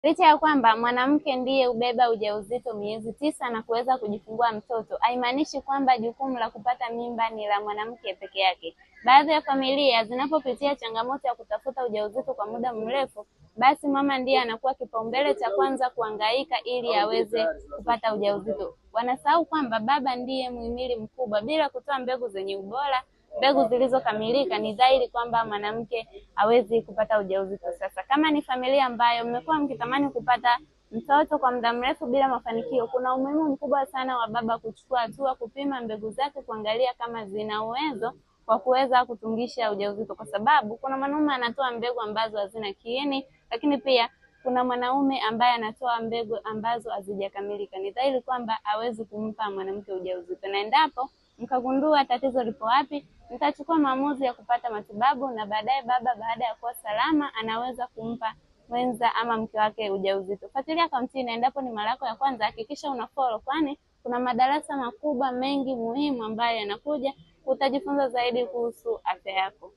Licha ya kwamba mwanamke ndiye hubeba ujauzito miezi 9 na kuweza kujifungua mtoto, haimaanishi kwamba jukumu la kupata mimba ni la mwanamke peke yake. Baadhi ya familia zinapopitia changamoto ya kutafuta ujauzito kwa muda mrefu, basi mama ndiye anakuwa kipaumbele cha kwanza kuhangaika ili aweze kupata ujauzito. Wanasahau kwamba baba ndiye muhimili mkubwa. Bila kutoa mbegu zenye ubora, mbegu zilizokamilika, ni dhahiri kwamba mwanamke hawezi kupata ujauzito. Sasa kama ni familia ambayo mmekuwa mkitamani kupata mtoto kwa muda mrefu bila mafanikio, kuna umuhimu mkubwa sana wa baba kuchukua hatua kupima mbegu zake, kuangalia kama zina uwezo wa kuweza kutungisha ujauzito, kwa sababu kuna mwanaume anatoa mbegu ambazo hazina kiini, lakini pia kuna mwanaume ambaye anatoa mbegu ambazo hazijakamilika. Ni dhahiri kwamba hawezi kumpa mwanamke ujauzito, na endapo mkagundua tatizo lipo wapi, mtachukua maamuzi ya kupata matibabu, na baadaye baba, baada ya kuwa salama, anaweza kumpa mwenza ama mke wake ujauzito. Fuatilia akaunti, na endapo ni mara yako ya kwanza, hakikisha una follow, kwani kuna madarasa makubwa mengi muhimu ambayo yanakuja. Utajifunza zaidi kuhusu afya yako.